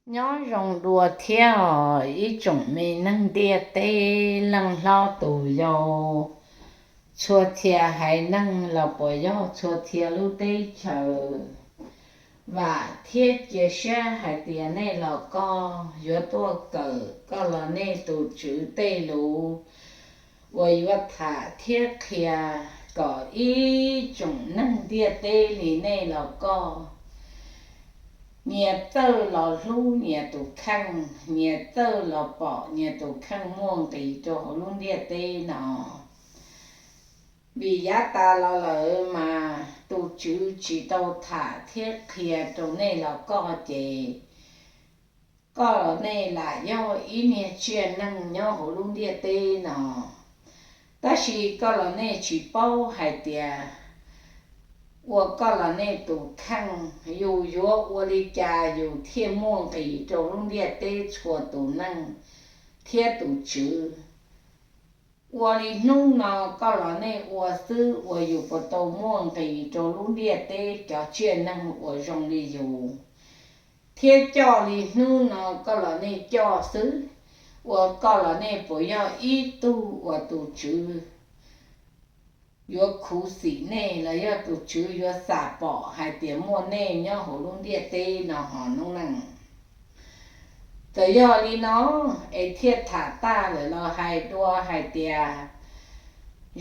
Nyob zoo dua thiab os ib tsoom me neeg ntiaj teb, leej hlob tus yau, txhua txhia haiv neeg los puas yog txhua txhia lub teb chaws. Vam thiab cia siab hais tias nej los koj yuav tuaj kawm koj los nej tus tswv tej lus uas yuav tham thiab qhia kom ib tsoom neeg ntiaj teb li nej los koj nyias txawj los hlub nyias tus kheej, nyias txawj los pom nyias tus kheej muaj nqis rau hauv lub ntiaj teb no. Vim yav tas los lawm mas tus tswv tsis tau tham thiab qhia rau nej los koj ces koj los nej lam yog ib niag tsiaj neeg nyob hauv lub ntiaj teb no. Tab sis koj los nej tsis paub hais tias ua koj los nej tus kheej yus yuav ua li cas yus thiaj muaj nqis rau lub ntiaj teb txhua tus neeg thiab tus tswv. Ua li hnub no koj los nej ua xwb uas yus puas tau muaj nqis rau lub ntiaj teb cov tsiaj neeg uas zoo li yus, thiab coj li hnub no koj los nej coj xwb uas koj los nej puas yog ib tug uas tus tswv yuav khuv xim nej los yog tus tswv yuav xam pom hais tias muaj nej nyob hauv lub ntiaj teb no ho noob neej. Txawm yog li no es thiaj tham tag lawm los hais dua hais tias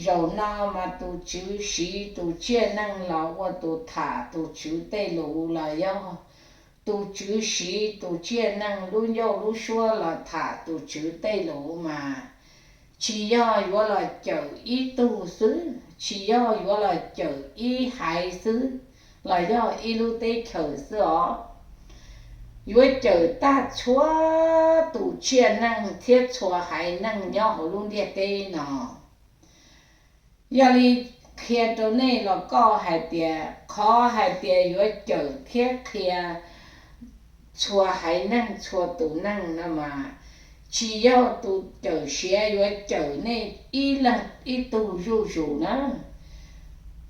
zaum no mas tus tswv siv tus tsiaj neeg los ua tus tham tus tswv tej lus los yog tus tswv siv tus tsiaj neeg lub ncauj lub suab los tham tus tswv tej lus mas tsis yog yuav los cawm ib tug xwb, tsis yog yuav los cawm ib haiv xwb los yog ib lub teb chaws xwb os. Yuav cawm tag txhua tus tsiaj neeg thiab txhua haiv neeg nyob hauv lub ntiaj teb no. Yog li qhia rau nej los koj hais tias qhov hais tias yuav cawm thiab qhia txhua haiv neeg txhua tus neeg no mas tsis yog tus cawm siav yuav cawm nej ib leeg ib tug zuj zus na.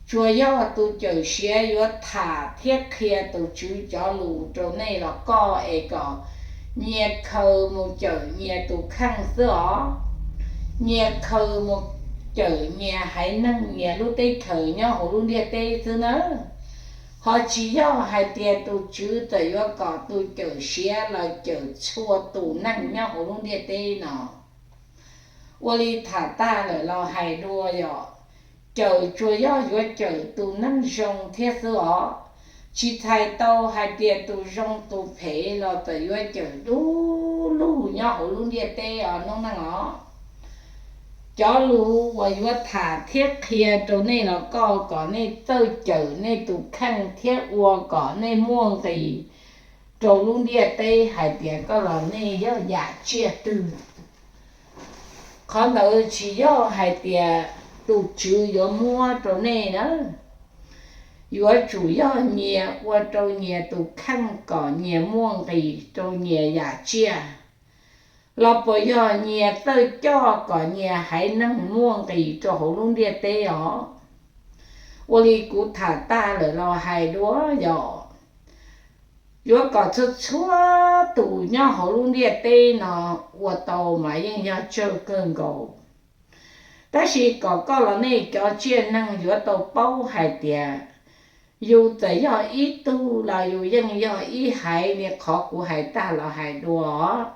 Tsuas yog tus cawm siav yuav tham thiab qhia tus tswv cov lus rau nej los koj es kom nyias khaws mus cawm nyias tus kheej xwb os. Nyias khaws mus cawm nyias haiv neeg nyias lub teb chaws nyob hauv lub ntiaj teb xwb nawb. Ho tsis yog hais tias tus tswv txawm yuav kom tus cawm siav los cawm txhua tus neeg nyob hauv lub ntiaj teb no. Ua li tham tag lawm los hais dua yom, cawm tsuas yog yuav cawm tus neeg zoo thiab xwb os. Tsis txhais tau hais tias tus zoo tus phem los txawm yuav cawm dub lug nyob hauv lub ntiaj teb os noob neej os. Cov lus uas yuav tham thiab qhia rau nej los koj kom nej txawj cawm nej tus kheej thiab ua kom nej muaj nqis rau lub ntiaj teb hais tias koj los nej yog yam tsiaj twg. Qhov ntawd tsis yog hais tias tus tswv yuav muab rau nej na. Yuav tsum yog nyias ua rau nyias tus kheej kom nyias muaj nqis rau nyias yam tsiaj, los puas yog nyias txawj coj kom nyias haiv neeg muaj nqis rau hauv lub ntiaj teb os. Ua li kuv tham tag lawm los hais dua yom, yuav kom txhua txhua tus nyob hauv lub ntiaj teb no ua tau mas yeej yog tsawg kawg nkaus. Tab sis kom koj los nej cov tsiaj neeg yuav tau paub hais tias yus txawm yog ib tug los yus yeej yog ib haiv li qhov kuv hais tag los hais dua.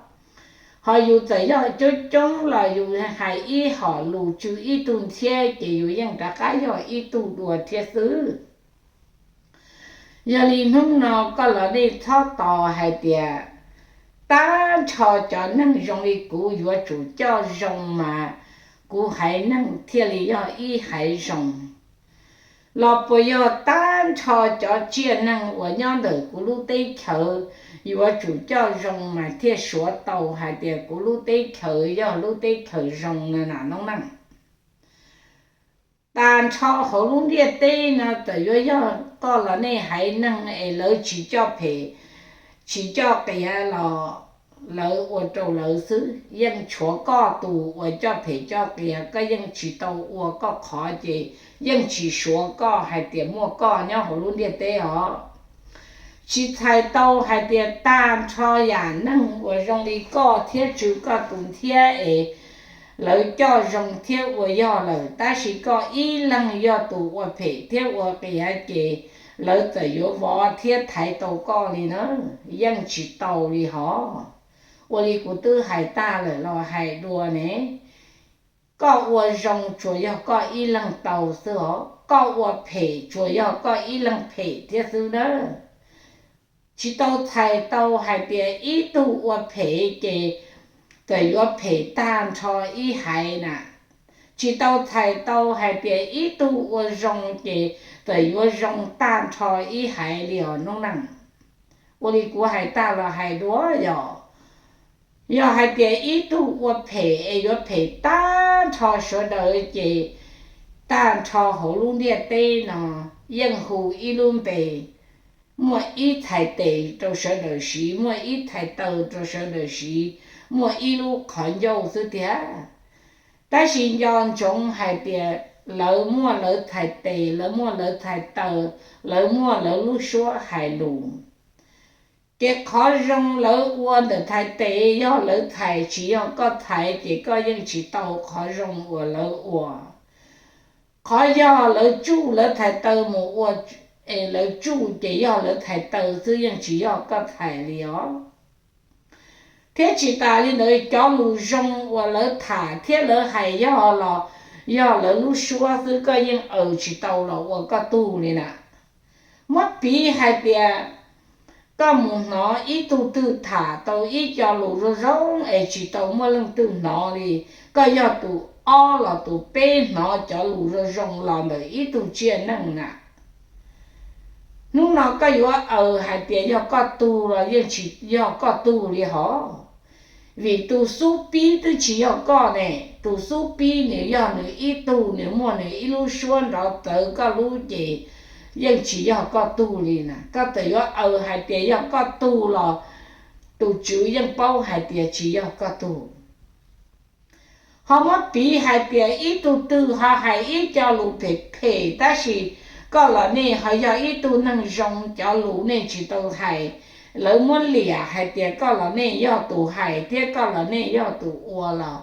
Ho yus txawm yog coob coob los yus hais ib hom lus tsw ib tug ntxhiab ces yus yeej rov qab yog ib tug dua thiab xwb. Yog li hnub no koj los nej txhob tos hais tias tag nrho cov neeg zoo li kuv yuav tsum coj zoo mas kuv haiv neeg thiaj li yog ib haiv zoo. Los puas yog tag nrho cov tsiaj neeg uas nyob ntawm kuv lub teb chaws yuav tsum coj zoo mas thiaj suav tau hais tias kuv lub teb chaws yog lub teb chaws zoo na noob neej. Tag nrho hauv lub ntiaj teb no txawm yuav yog koj los nej haiv neeg es lawv tsis coj phem tsis coj qias los lawv ua rau lawv xwb, yeej tshuav koj tus uas coj phem coj qias, koj yeej tsis tau ua koj qhov ces yeej tsis suav koj hais tias muaj koj nyob hauv lub ntiaj teb os. Tsis txhais tau hais tias tag nrho yam neeg uas zoo li koj thiab tsw koj tus thiab es lawv coj zoo thiab ua yog lawm, tab sis koj ib leeg yog tus ua phem thiab ua qias ces lawv txawm yuav vov thiab thaiv tau koj li na, yeej tsis tau li hov. Ua li kuv twb hais tag lawm los hais dua ne, koj ua zoo tsuas yog koj ib leeg tau xwb os, koj ua phem tsuas yog koj ib leeg phem thiab xwb na. Tsis tau txhais tau hais tias ib tug ua phem ces txawm yuav phem tag nrho ib haiv na. Tsis tau txhais tau hais tias ib tug ua zoo ces txawm yuav zoo tag nrho ib haiv li os noob neej. Ua li kuv hais tag los hais dua yog, yog hais tias ib tug ua phem es yuav phem tag nrho sawv daws ces tag nrho hauv lub ntiaj teb no yeej hu ib lub npe, muaj ib txhais tes rau sawv daws siv, muaj ib txhais taw rau sawv daws siv, muaj ib lub qhov ncauj xwb tiag. Tab sis nco ntsoov hais tias lawv muaj lawv txhais tes, lawv muaj lawv txhais taw, lawv muaj lawv lub suab hais lus. Ces qhov zoo lawv ua ntawm txhais tes yog lawv txhais, tsis yog koj txhais ces koj yeej tsis tau qhov zoo uas lawv ua. Qhov yog lawv tsuj lawv txhais taw mus ua, es lawv tsuj ces yog lawv txhais taw xwb, yeej tsis yog koj txhais li os. Thiab tsis tas li ntawd, cov lus zoo uas lawv tham thiab lawv hais yog los yog lawv lub suab xwb, koj yeej aws tsis tau los ua koj tug li na. Muab piv hais tias koj mus hnov ib tug twg tham tau ib co lus zoo zoo es tsis tau muaj leej twg hnov li, koj yog tus ob los tus peb hnov cov lus zoo zoo los ntawm ib tug tsiaj neeg na. Hnub no koj yuav aws hais tias yog koj tug los yeej tsis yog koj tug li hov. Vim tus xub pib twb tsis yog koj ne, tus xub pib nws yog nws ib tug, nws muaj nws ib lub suab nrov txawv koj lub ces yeej tsis yog koj tug li na. Koj txawm yuav aws hais tias yog koj tug los tus tswv yeej paub hais tias tsis yog koj tug. Ho muab piv hais tias ib tug twg ho hais ib co lus phem phem tab sis koj los nej ho yog ib tug neeg zoo, cov lus nej tsis tau hais, lawv muab liam hais tias koj los nej yog tus hais thiab koj los nej yog tus ua los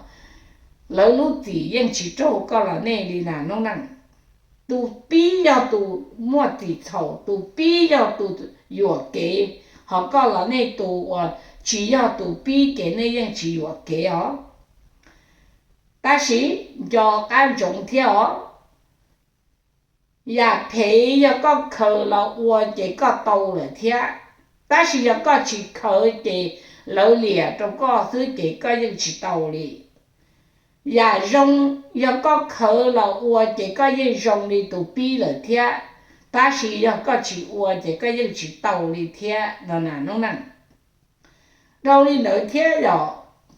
lawv lub txim yeej tsis raug koj los nej li na noob neej. Tus pib yog tus muaj txim txhaum, tus pib yog tus yuam kev, ho koj los nej tus uas tsis yog tus pib ces nej yeej tsis yuam kev os. Tab sis nco qab ntsoov thiab os, yam phem yog koj khaws los ua ces koj tau lawm thiab, tab sis yog koj tsis khaws ces lawv liam rau koj xwb ces koj yeej tsis tau li. Yam zoo yog koj khaws los ua ces koj yeej zoo li tus pib lawm thiab, tab sis yog koj tsis ua ces koj yeej tsis tau li thiab no na noob neej. Dhau li ntawd thiab yog,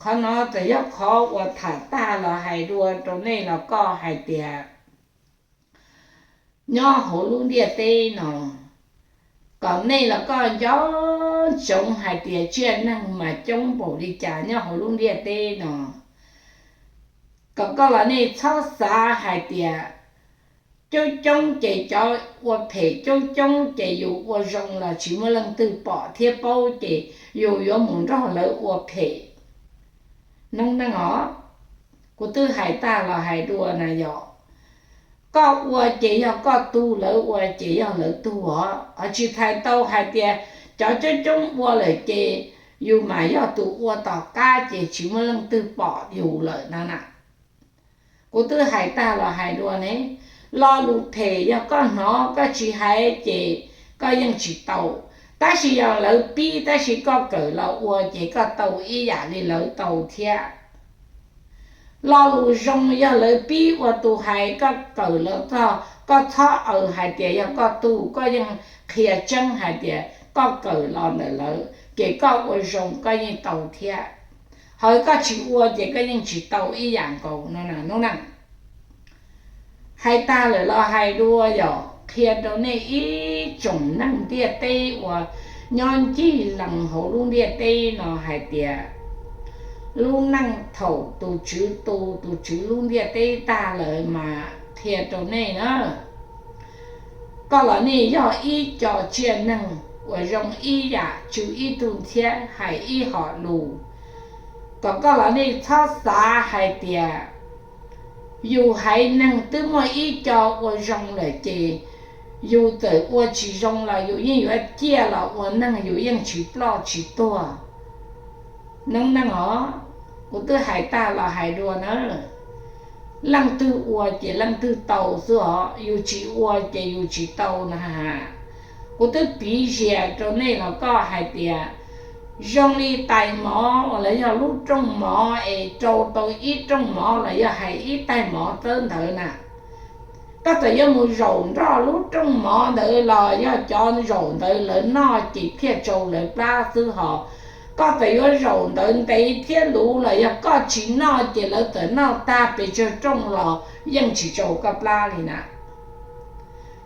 qhov no txawm yog qhov uas tham tag los hais dua rau nej los koj hais tias nyob hauv lub ntiaj teb no, kom nej los koj nco ntsoov hais tias tsiaj neeg mas coob npaum li cas nyob hauv lub ntiaj teb no, kom koj los nej txhob xav hais tias coob coob ces cov ua phem coob coob ces yus ua zoo los tsis muaj leej twg pom thiab paub ces yus yuav mus nrog lawv ua phem. Noob neej os, kuv twb hais tag los hais dua na yog, koj ua ces yog koj tug, lawv ua ces yog lawv tug os. Ho tsis txhais tau hais tias cov coob coob ua lawm ces yus mas yog tus ua tom qab ces tsis muaj leej twg pom yus lawm no na. Kuv twb hais tag los hais dua ne, lo lus phem yog koj hnov koj tsis hais ces koj yeej tsis tau, tab sis yog lawv pib tab sis koj kawm los ua ces koj tau ib yam li lawv tau thiab. Lo lus zoo yog lawv pib ua tus hais koj kawm los txog, koj txhob aws hais tias yog koj tug, koj yeej qhia tseeb hais tias koj kawm los ntawm lawv ces koj ua zoo koj yeej tau thiab. Ho koj tsis ua ces koj yeej tsis tau ib yam nkaus no na noob neej. Hais tag lawm los hais dua yog qhia rau nej ib tsoom neeg ntiaj teb uas nyob ncig lees hauv lub ntiaj teb no hais tias lub neej thaum tus Tswv tu tus Tswv lub ntiaj teb tag lawm mas qhia rau nej na, koj los nej yog ib co tsiaj neeg uas zoo ib yam, tsw ib tug thiab hais ib hom lus, kom koj los nej txhob xav hais tias yus haiv neeg twb muaj ib co ua zoo lawm ces yus txawm ua tsis zoo los yus yeej yuav ciaj los ua neeg, yus yeej tsis ploj tsis tuag. Noob neej os, kuv twb hais tag los hais dua na, leej twg ua ces leej twg tau xwb os, yus tsis ua ces yus tsis tau na. Kuv twb piv zias rau nej los koj hais tias zoo li tais mov uas los yog lub rooj mov es rau tau ib rooj mov los yog hais ib tais mov txawb ntawd na. Koj txawm yuav mus zaum nroj lub rooj mov ntawd los yog cov zaum ntawd lawv noj ces thiaj tsau lawv plab xwb hos. Koj txawm yuav zaum ntawd ntev thiab luv los yog koj tsis noj ces lawv txawm noj tag pes tsawg rooj los yeej tsis tsau koj plab li na.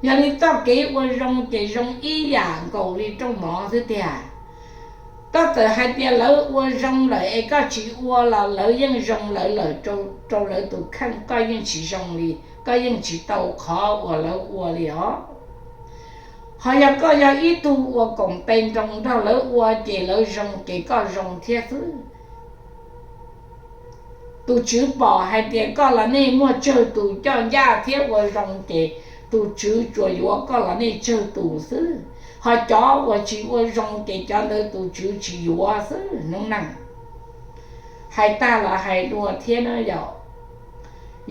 Yog li txoj kev ua zoo ces zoo ib yam nkaus li rooj mov xwb tiag. Koj txawm hais tias lawv ua zoo lawm es koj tsis ua los lawv yeej zoo lawv lawm, rau lawv tus kheej koj yeej tsis zoo li, koj yeej tsis tau qhov uas lawv ua li os. Ho yog koj yog ib tug ua koom pe nroo nrog lawv ua ces lawv zoo ces koj zoo thiab xwb. Tus Tswv pom hais tias koj los nej muaj tsawg tus coj ncaj thiab ua zoo ces tus Tswv tsuas yuav koj los nej tsawg tus xwb, ho cov uas tsis ua zoo ces cov ntawd tus Tswv tsis yuav xwb noob neej. Hais tag los hais dua thiab na yom.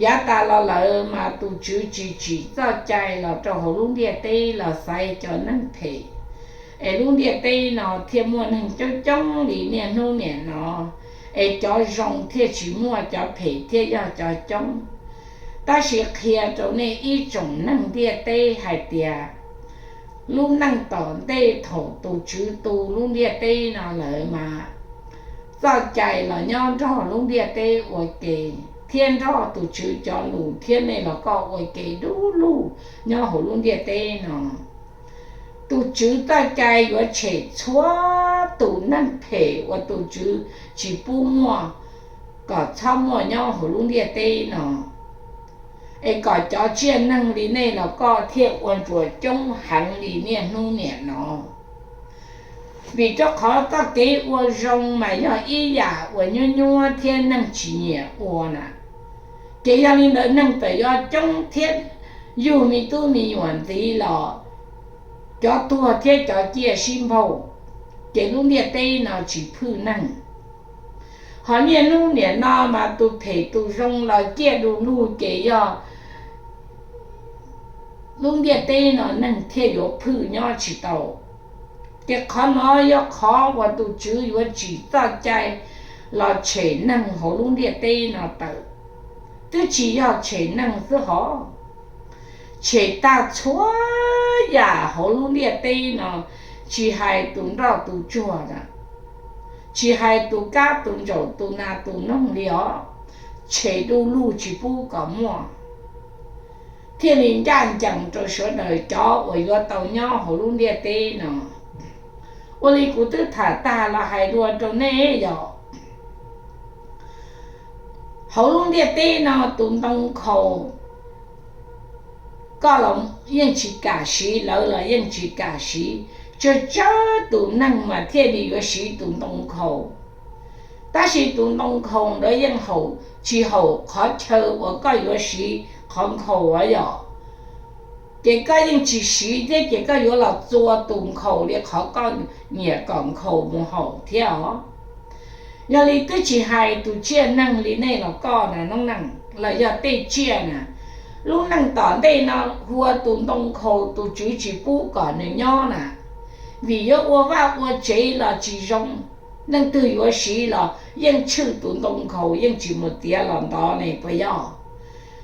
Yav tas los lawm mas tus Tswv tsis tsim txoj cai los rau hauv lub ntiaj teb los xaiv cov neeg phem, es lub ntiaj teb no thiaj muaj neeg coob coob li niaj hnub niam no, es cov zoo thiaj tsis muaj, cov phem thiaj yog cov coob. Tab sis qhia rau nej ib tsoom neeg ntiaj teb hais tias lub neej tom ntej thaum tus Tswv tu lub ntiaj teb no lawm mas txoj cai los nyob nrog lub ntiaj teb ua ke thiab nrog tus Tswv cov lus thiab nej los koj ua ke du lug nyob hauv lub ntiaj teb no. Tus Tswv txoj cai yuav tshem txhua tus neeg phem uas tus Tswv tsis pub muaj, kom txhob muaj nyob hauv lub ntiaj teb no, es kom cov tsiaj neeg li nej los koj thiaj ua ntsuas coob heev li niaj hnub niam no. Vim rau qhov txoj kev ua zoo mas yog ib yam uas nyuab nyuab thiab neeg tsis nyiam ua na. Ces yog li ntawd neeg txawm yuav coob thiab yug me tub me nyuam ntxiv los cov tuag thiab cov ciaj sib npaug, ces lub ntiaj teb no tsis phwj neeg. Ho niaj hnub niam no mas tus phem tus zoo los ciaj du lug ces yog lub ntiaj teb no neeg thiaj yuav phwj nyob tsis tau. Ces qhov no yog qhov uas tus Tswv yuav tsim txoj cai los tshem neeg hauv lub ntiaj teb no tawm. Twb tsis yog tshem neeg xwb hos, tshem tag txhua yam hauv lub ntiaj teb no, tsis hais tus nroj tus tsuag na, tsis hais tus kab tus ntsaum tus nas tus noog li os, tshem du lug tsis pub kom muaj, thiaj li ncaj ncees rau sawv daws cov uas yuav tau nyob hauv lub ntiaj teb no. Ua li kuv twb tham tag los hais dua rau nej yom, hauv lub ntiaj teb no tus ntoo nkhaus koj los yeej tsis kam siv, lawv los yeej tsis kam siv, tsawg tsawg tus neeg mas thiaj li yuav siv tus ntoo nkhaus. Tab sis tus ntoo nkhaus ntawd yeej haum tsis haum qhov chaw uas koj yuav siv qhov nkhaus yom, ces koj yeej tsis siv thiab ces koj yuav los txua tus nkhaus li qhov koj nyiam kom nkhaus mus haum thiab os. Yog li twb tsis hais tus tsiaj neeg li nej los koj na noob neej los yog tej tsiaj na, lub neej tom ntej no hu ua tus ntoo nkhaus tus Tswv tsis pub kom nws nyob na, vim yuav ua vaj ua tsev los tsis zoo, leej twg yuav siv los yeej tshwj tus ntoo nkhaus yeej tsis mus txiav los ntov ne puas yog?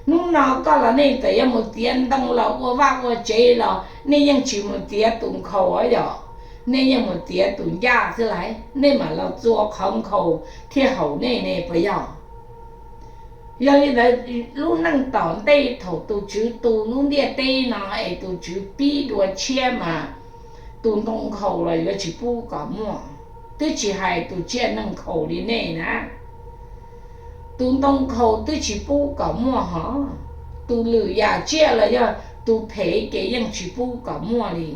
Hnub no koj los nej txawm yuav mus txiav ntoo los ua vaj ua tsev los nej yeej tsis mus txiav tus nkhaus yom, nej yeej mus txiav tus ncaj xwb lauj, nej mam los txua qhov nkhaus thiaj haum nej ne puas yog? Yog li ntawd lub neej tom ntej thaum tus Tswv tu lub ntiaj teb no es tus Tswv pib dua tshiab mas tus ntoo nkhaus los yuav tsis pub kom muaj, twb tsis hais tus tsiaj neeg nkhaus li nej na. Tus ntoo nkhaus twb tsis pub kom muaj hos, tus lwm yam tsiaj los yog tus phem ces yeej tsis pub kom muaj li.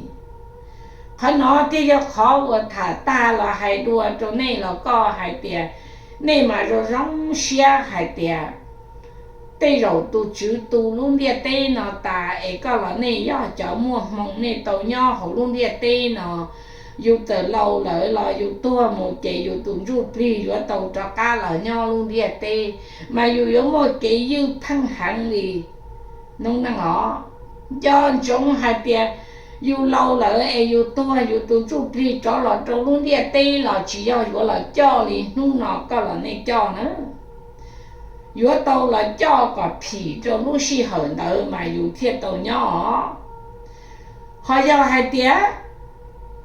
Qhov no thiaj yog qhov uas tham tag los hais dua rau nej los koj hais tias nej mas zoo zoo siab hais tias tej zaum tus Tswv tu lub ntiaj teb no tas es koj los nej yog cov muaj hmoo nej tau nyob hauv lub ntiaj teb no. Yus txawm laus lawm los yus tuag mus ces yus tus ntsuj plig yuav tau rov qab los nyob lub ntiaj teb, mas yus yuav muaj kev ywj pheej heev li. Noob neej os, nco ntsoov hais tias yus laus lawm es yus tuag yus tus ntsuj plig rov los rau lub ntiaj teb los tsis yog yuav los coj li hnub no koj los nej coj na. Yuav tau los coj kom phim rau lub sij hawm ntawd mas yus thiaj tau nyob os. Ho yog hais tias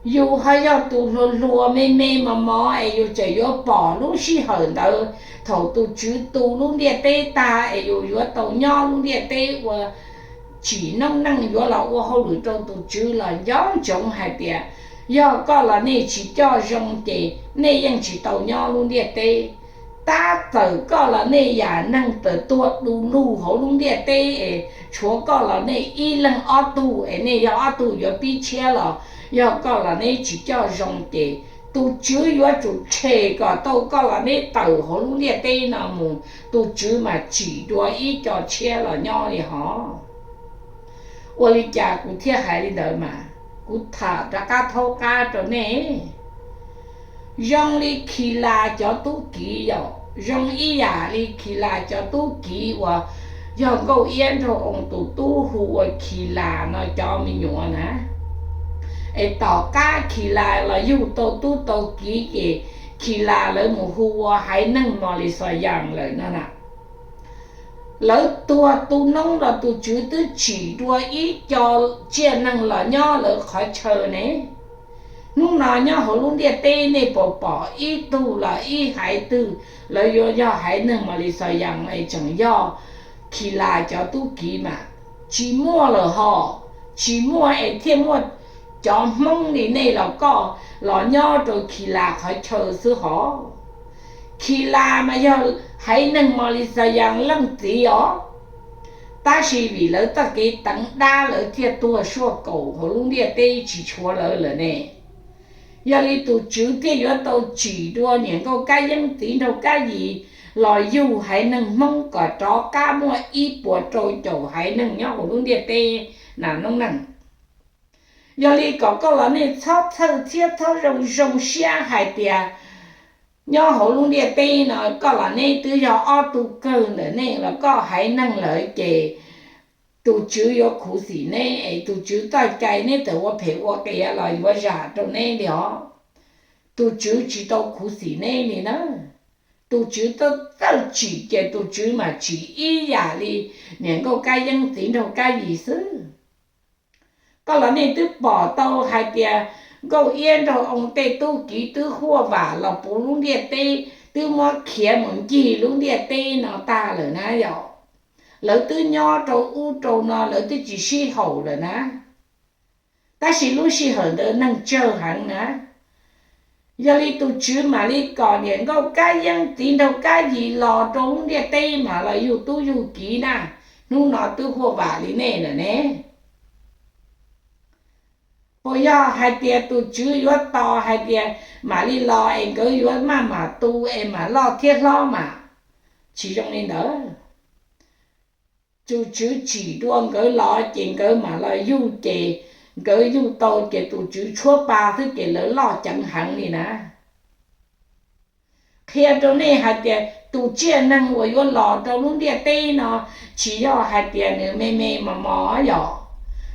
yus ho yog tus hluas hluas me me mos mos es yus tseem yuav pom lub sij hawm ntawd thaum tus Tswv tu lub ntiaj teb tag es yus yuav tau nyob lub ntiaj teb ua tsim noob neej yuav los ua hauj lwm rau tus Tswv los nco ntsoov hais tias yog koj los nej tsis coj zoo ces nej yeej tsis tau nyob lub ntiaj teb. Tab txawm koj los nej yam neeg tawm tuag du lug hauv lub ntiaj teb es tshuav koj los nej ib leeg ob tug es nej yog ob tug yuav pib tshiab los yog koj los nej tsis coj zoo ces tus Tswv yuav tsum tshem kom tau koj los nej tawm hauv lub ntiaj teb no mus, tus Tswv mas tsim dua ib co tshiab los nyob li hos. Ua li cas kuv thiaj hais li ntawd mas kuv tham rov qab thaub qab rau nej. Zoo li Khis Las cov tub kiv yom, zoo ib yam li Khis Las cov tub kiv uas yog Nkauj Iab nraug oo tus tub hu ua Khis Las no cov me nyuam na. Es tom qab Khis Las los yug tau tub tau kiv ces Khis Las lawv mus hu ua haiv neeg Mos Lis Xos Yas lawm no na. Lawv tuag tu noob los tus Tswv twb tsim dua ib co tsiaj neeg los nyob lawv qhov chaw ne. Hnub no nyob hauv lub ntiaj teb nej puas pom ib tug los ib haiv twg lawv yuav yog haiv neeg Mos Lis Xos Yas es tseem yog Khis Las cov tub kiv mas? Tsis muaj lawm hos. Tsis muaj es thiaj muaj cov Hmoob li nej los koj los nyob rau Khis Las qhov chaw xwb hos. Khis Las mas yog haiv neeg Mos Lis Xos Yas leej txiv os, tab sis vim lawv txoj kev teev dab lawv thiaj tuag suaj kaum hauv lub ntiaj teb tsis tshuav lawv lawm ne. Yog li tus Tswv thiaj yuav tau tsim dua niam Nkauj Kab Yeeb txiv nraug Kab Yis los yug haiv neeg Hmoob kom rov qab muaj ib puas rau caum haiv neeg nyob hauv lub ntiaj teb na noob neej. Yog li kom koj los nej txhob txhawj thiab txhob zoo zoo siab hais tias nyob hauv lub ntiaj teb no koj los neb twb yog ob tug kawg ntawm nej los koj haiv neeg lawm ces tus Tswv yuav khuv xim neb es tus Tswv txoj cai neb txawm ua phem ua qias los yuav zam rau neb li os. Tus Tswv tsis tau khuv xim neb li na. Tus Tswv txawj tsim ces tus Tswv mas tsim ib yam li niam Nkauj Kab Yeeb txiv nraug Kab Yis xwb. Koj los nej twb pom tau hais tias Nkauj Iab nraug oo tej tub kiv twb huaj vam los puv lub ntiaj teb, twb muab khiav mus ncig lub ntiaj teb no tag lawm na yom. Lawv twb nyob rau ub rau no lawv twb tsis sib haum lawm na. Tab sis lub sij hawm ntawd neeg tsawg heev na. Yog li tus Tswv mam li kom niam Nkauj Kab Yeeb txiv nraug Kab Yis los rau lub ntiaj teb mas los yug tub yug kiv na, hnub no twb huaj vam li nej lawm ne. Puas yog hais tias tus Tswv yuav tos hais tias mam li los es nkawd yuav maj mam tu es mam loj thiab hlob mas? Tsis zoo li ntawd. Tus Tswv tsim dua nkawd los ces nkawd mam los yug ces nkawd yug tau ces tus Tswv tshuab pa xwb ces lawv loj ceev heev li na. Qhia rau nej hais tias tus tsiaj neeg uas yuav los rau lub ntiaj teb no tsis yog hais tias nws me me mos mos yom.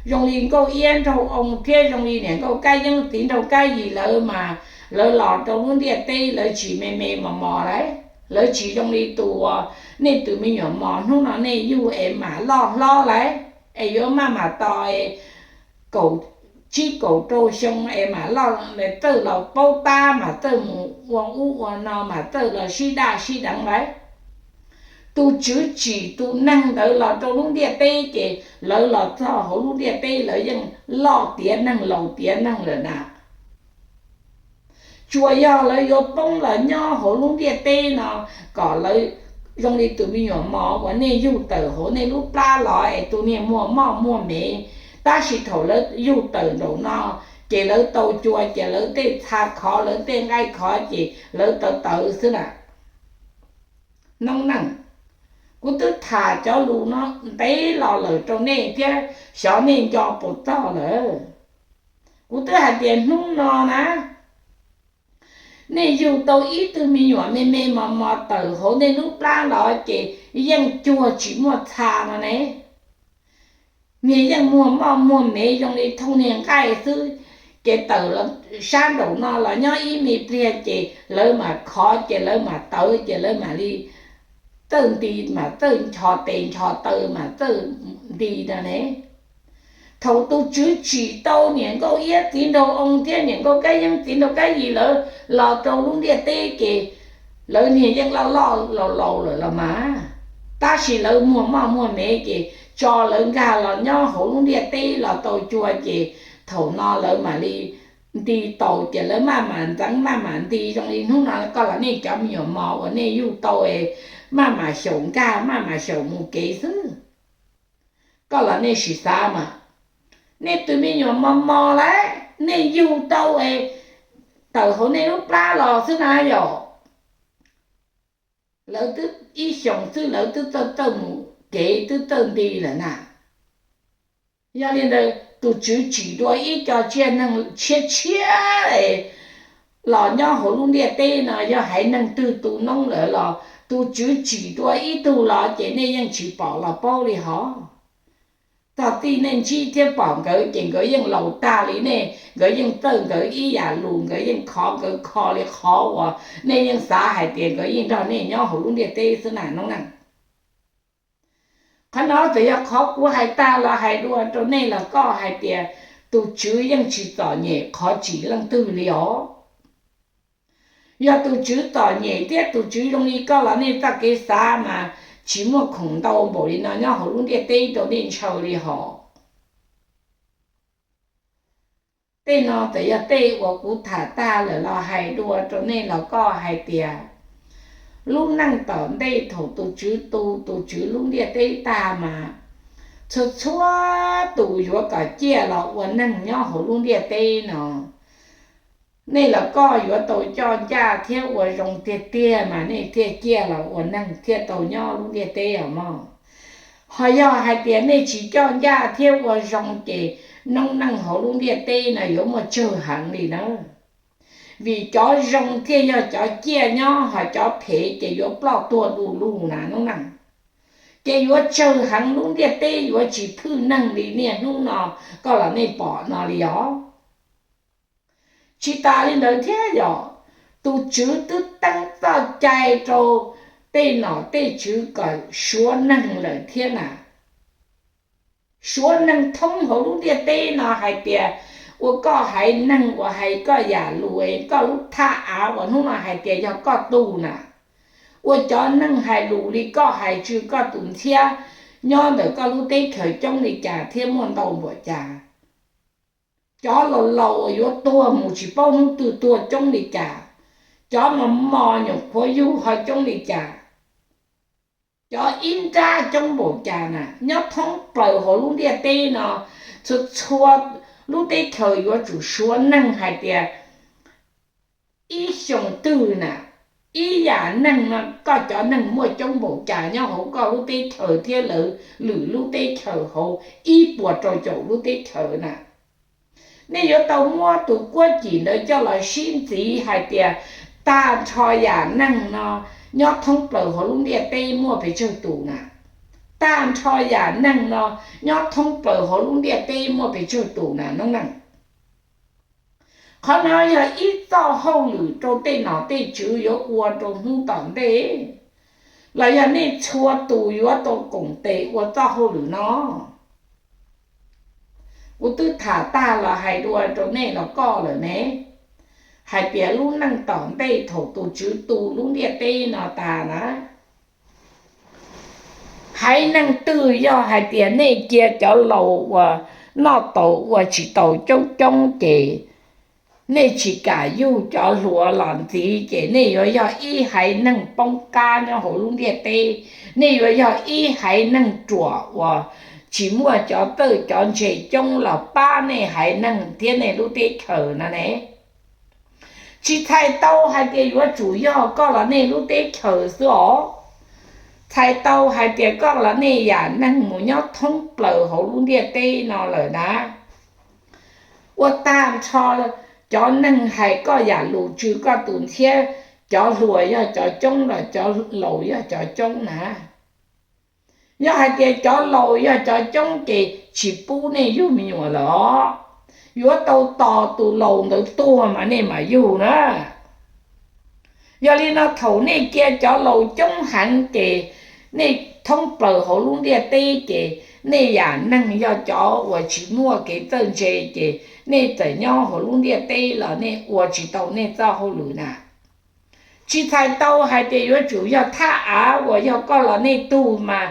Zoo li Nkauj Iab nraug oo thiab zoo li niam Nkauj Kab Yeeb txiv nraug Kab Yis lawv mas lawv los rau lub ntiaj teb lawv tsis me me mos mos lauj. Lawv tsis zoo li tus uas nej tus me nyuam mos hnub no nej yug es mam loj hlob lauj, es yuav maj mam tos es kaum tsib kaum rau xyoo es mam loj txawj los paub tab mas txawj mus ua ub ua no mas txawj los sib daj sib deev lauj. Tus Tswv tsim tus neeg ntawd los rau lub ntiaj teb ces lawv los txog hauv lub ntiaj teb lawv yeej loj tiav neeg laus tiav neeg lawm na. Tsuas yog lawv yuav poob los nyob hauv lub ntiaj teb no kom lawv zoo li tus me nyuam mos uas nej yug tawm hauv nej lub plab los es tus niag muag moj muag mev, tab sis thaum lawv yug tawm nraum no ces lawv tau cua ces lawv tej txha khov lawv tej nqaij khov ces lawv tawv tawv xwb na. Noob neej, kuv twb tham cov lus no ntev los lawm rau nej thiab xyov nej nco puas txog lawm. Kuv twb hais tias hnub no na, nej yug tau ib tug me nyuam me me mos mos tawm hauv nej lub plab los ces yeej cuag tsis muaj txha no ne. Niag yeej muag moj muag mev zoo li thooj niag nqaij xwb, ces tawm sab nraum no los nyob ib me pliag ces lawv mam khov ces lawv mam tawv ces lawv mam li txawj nti, mas txawj ncho tes ncho taw mas txawj nti no ne. Thaum tus Tswv tsim tau niam nkauj iab txiv nraug oo thiab niam nkauj kab yeeb txiv nraug kab yim lawv los rau lub ntiaj teb ces lawv niag yeej loj loj laus laus lawm los mas, tab sis lawv muag moj muag mev ces tso lawv nkag los nyob hauv lub ntiaj teb los tau cua ces thaum no lawv mam li nti tau ces lawv maj mam ntxeev maj mam nti zoo li hnub no koj los nej cov me nyuam mos uas nej yug tau maj mam xyaum nkag maj mam xyaum mus kev xwb. Koj los nej sim xav mas, nej tus me nyuam mos mos lawm nej yug tau tawm hauv nej lub plab los xwb na yom, lawv twb ib xyoos xwb lawv twb txawj txawj mus kev twb txawj nti lawm na. Yog li ntawd tus Tswv tsim dua ib co tsiaj neeg tshiab tshiab los nyob hauv lub ntiaj teb no, yog haiv neeg twg tu noob lawm los tus Tswv tsim dua ib tug los ces nej yeej tsis pom los paub li hos. Txog txij nej ntsib thiab pom nkawd ces nkawd yeej laus tag li nej, nkawd yeej txawj nkawd ib yam lus, nkawd yeej khov nkawd kho li qhov uas nej yeej xav hais tias nkawd yeej nrog nej nyob hauv lub ntiaj teb xwb na noob neej. Qhov no txawm yog qhov kuv hais tag los hais dua rau nej los koj hais tias tus Tswv yeej tsis txom nyem qhov tsim leej twg li os. Yog tus Tswv txom nyem thiab tus Tswv zoo li koj los nej txoj kev xav mas tsis muaj khoom ntau npaum li no nyob hauv lub ntiaj teb rau nej ntshaw li hos. Tej no txawm yog tej uas kuv tham tag lawm los hais dua rau nej los koj hais tias lub neej tom ntej thaum tus Tswv tu tus Tswv lub ntiaj teb tag mas txhua txhua tus yuav kom ciaj los ua neeg nyob hauv lub ntiaj teb no. Nej los koj yuav tau coj ncaj thiab ua zoo tiag tiag mas nej thiaj ciaj los ua neeg thiaj tau nyob lub ntiaj teb os mog. Ho yog hais tias nej tsis coj ncaj thiab ua zoo ces noob neej hauv lub ntiaj teb no yuav muaj tsawg heev li na. Vim cov zoo thiaj yog cov ciaj nyob, ho cov phem ces yuav ploj tuag du lug na noob neej. Ces yuav tsawg heev lub ntiaj teb yuav tsis phwj neeg li niaj hnub no koj los nej pom no li os. Tsis tas li ntawd thiab yog tus Tswv twb teeb txoj cai rau tej nom tej tswv kom suav neeg lawm thiab na. Suav neeg thoob hauv lub ntiaj teb no hais tias ua koj haiv neeg uas hais koj yam lus, koj lub thaj av uas hnub no hais tias yog koj tug na. Ua cov neeg hais lus li koj hais tsw koj tus ntxhiab nyob ntawm koj lub teb chaws coob li cas thiab muaj ntau npaum cas. Cov laus laus uas yuav tuag mus tsis paub hnub twg tuag coob li cas. Cov mos mos nyuam qhuav yug ho coob li cas. Cov ib nrab coob npaum cas na, nyob thoob plaws hauv lub ntiaj teb no, txhua txhua lub teb chaws yuav tsum suav neeg hais tias ib xyoos twg na, ib yam neeg no koj cov neeg muaj coob npaum cas nyob hauv koj lub teb chaws thiab lawv lwm lub teb chaws hauv ib puas rau caum lub teb chaws na. Nej yuav tau muab tus kuab cim ntawd coj los sib ntxiv hais tias tag nrho yam neeg no nyob thoob plaws hauv lub ntiaj teb muaj pes tsawg tus na. Tag nrho yam neeg no nyob thoob plaws hauv lub ntiaj teb muaj pes tsawg tus na noob neej. Qhov no yog ib txoj hauj lwm rau tej nom tej tswv yuav ua rau hnub tom ntej, los yog nej txhua tus yuav tau koom tes ua txoj hauj lwm no. Kuv twb tham tag los hais dua rau nej los koj lawm ne, hais tias lub neej tom ntej thaum tus Tswv tu lub ntiaj teb no tas na, haiv neeg twg yog hais tias nej cia cov laus uas noj tau ua tsis tau coob coob ces nej tsis kam yug cov hluas los ntxiv ces nej yuav yog ib haiv neeg poob qab nyob hauv lub ntiaj teb, nej yuav yog ib haiv neeg ruam uas tsis muaj cov txawj cov ntse coob los pab nej haiv neeg thiab nej lub teb chaws no ne. Tsis txhais tau hais tias yuav tsum yog koj los nej lub teb chaws xwb os. Txhais tau hais tias koj los nej yam neeg mus nyob thoob plaws hauv lub ntiaj teb no lawm na. Ua tag nrho cov neeg hais koj yam lus tsw koj tus ntxhiab, cov hluas yog cov coob los cov laus yog cov coob na. Yog hais tias cov laus yog cov coob ces tsis pub nej yug me nyuam lawm os. Yuav tau tos tus laus ntawd tuag mas nej mam yug na. Yog li no thaum nej cia cov laus coob heev ces nej thoob plaws hauv lub ntiaj teb ces nej yam neeg yog cov uas tsis muaj kev txawj ntse ces nej txawm nyob hauv lub ntiaj teb los nej ua tsis tau nej txoj hauj lwm na. Tsis txhais tau hais tias yuav tsum yog thaj av uas yog koj los nej tug mas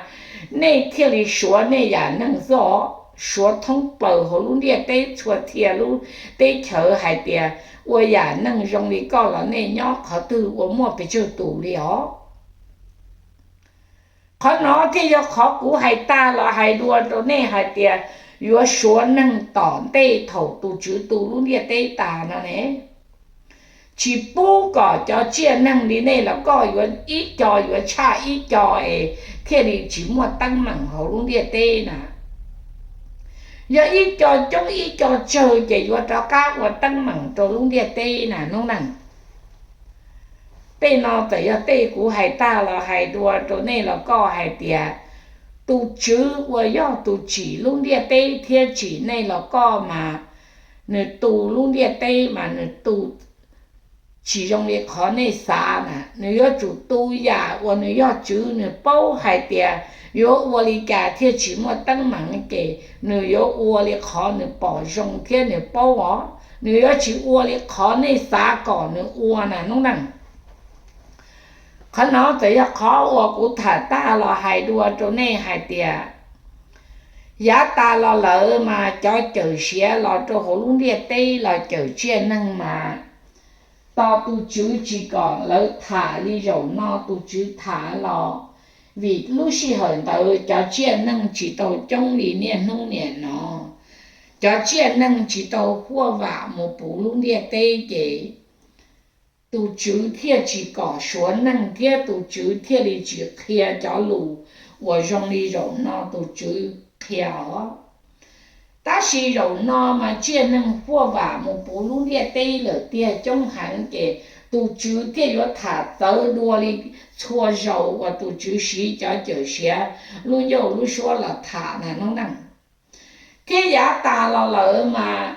nej thiaj li suav nej yam neeg xwb os. Suav thoob plaws hauv lub ntiaj teb txhua txhia lub teb chaws hais tias ua yam neeg zoo li koj los nej nyob qhov twg ua muaj pes tsawg tus li os. Qhov no thiaj yog qhov kuv hais tag los hais dua rau nej hais tias yuav suav neeg tom ntej thaum tus Tswv tu lub ntiaj teb tas no ne. Tsis pub kom cov tsiaj neeg li nej los koj yuav ib co yuav tshaj ib co es thiaj li tsis muaj teeb meem hauv lub ntiaj teb na. Yog ib co coob ib co tsawg ces yuav rov qab ua teeb meem rau lub ntiaj teb na noob neej. Tej no txawm yog tej kuv hais tag los hais dua rau nej los koj hais tias tus Tswv uas yog tus tsim lub ntiaj teb thiab tsim nej los koj mas nws tu lub ntiaj teb mas nws tu tsis zoo li qhov nej xav na. Nws yuav tsum tu yam uas nws yog Tswv nws paub hais tias yuav ua li cas thiaj tsis muaj teeb meem ces nws yuav ua li qhov nws pom zoo thiab nws paub os. Nws yuav tsis ua li qhov nej xav kom nws ua na noob neej. Qhov no txawm yog qhov uas kuv tham tag los hais dua rau nej hais tias yav tas los lawm mas cov cawm siav los rau hauv lub ntiaj teb los cawm tsiaj neeg mas tos tus Tswv tsis kom lawv tham li zaum no tus Tswv tham los, vim lub sij hawm ntawd cov tsiaj neeg tsis tau coob li niaj hnub niam no. Cov tsiaj neeg tsis tau huaj vam mus puv lub ntiaj teb ces tus Tswv thiaj tsis kom suav neeg thiab tus Tswv thiaj li tsis qhia cov lus uas zoo li zaum no tus Tswv qhia os. Tab sis zaum no mas tsiaj neeg huaj vam mus puv lub ntiaj teb lawm tiag coob heev ces tus Tswv thiaj yuav tham txawv dua li txhua zaus uas tus Tswv siv cov cawm siav lub ncauj lub suab los tham na noob neej. Thiab yav tas los lawm mas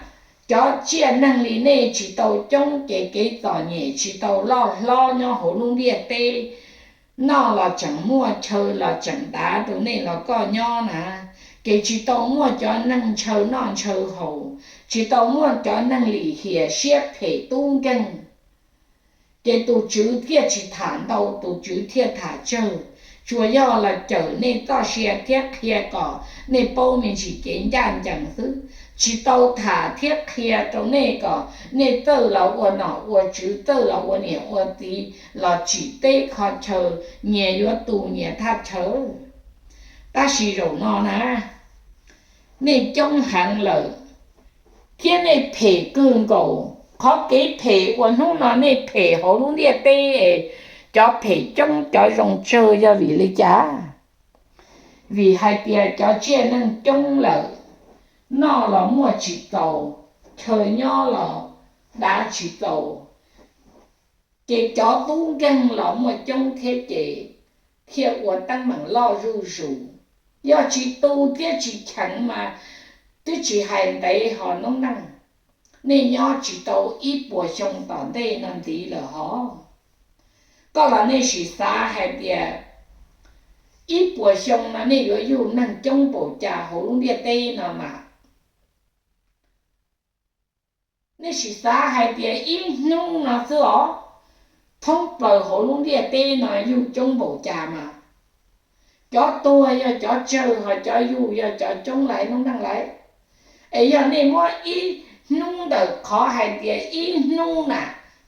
cov tsiaj neeg li nej tsis tau coob ces kev txom nyem tsis tau loj hlob nyob hauv lub ntiaj teb. Noj los tseem muaj, chaw los tseem dav rau nej los koj nyob na. Ces tsis tau muaj cov neeg ntshaw noj ntshaw haus, tsis tau muaj cov neeg lim hiam siab phem tub nkeeg. Ces tus Tswv thiaj tsis tham ntau, tus Tswv thiaj tham tsawg, tsuas yog los cawm nej txoj sia thiab qhia kom nej paub me ntsis kev ncaj ncees xwb, tsis tau tham thiab qhia rau nej kom nej txawj los ua nom ua tswv, txawj los ua niam ua txiv, los tsim teb kho chaw, nyias yuav tu nyias thaj chaw. Tab sis zaum no na, nej coob heev lawm, thiab nej phem kawg nkaus. Qhov kev phem uas hnub no nej phem hauv lub ntiaj teb es cov phem coob cov zoo tsawg yog vim li cas? Vim hais tias cov tsiaj neeg coob lawm, noj los muaj tsis txaus, chaw nyob los dav tsis txaus, ces cov tub nkeeg los muaj coob thiab ces thiaj ua teeb meem loj zuj zus. Yog tsis tu thiab tsis cheev mas twb tsis hais ntev ho noob neej, nej nyob tsis tau ib puas xyoo tom ntej no ntxiv lawm hov. Koj los nej sim xav hais tias ib puas xyoo no nej yuav yug neeg coob npaum cas hauv lub ntiaj teb no mas. Nej sim xav hais tias ib hnub no xwb os, thoob plaws hauv lub ntiaj teb no yug coob npaum cas mas, cov tuag yog cov tsawg ho cov yug yog cov coob lawm noob neej lawm. Es yog nej muab ib hnub ntawm qhov hais tias ib hnub na,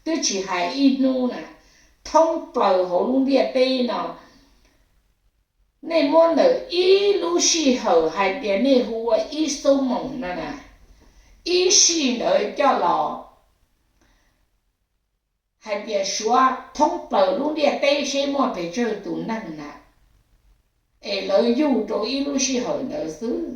twb tsis hais ib hnub na, thoob plaws hauv lub ntiaj teb no Nej muab ntawm ib lub sij hawm hais tias nej hu ua ib xuab moos no na, ib sij ntawd coj los hais tias suav thoob plaws lub ntiaj teb seb muaj pes tsawg tus neeg na, es lawv yug rau ib lub sij hawm ntawd xwb.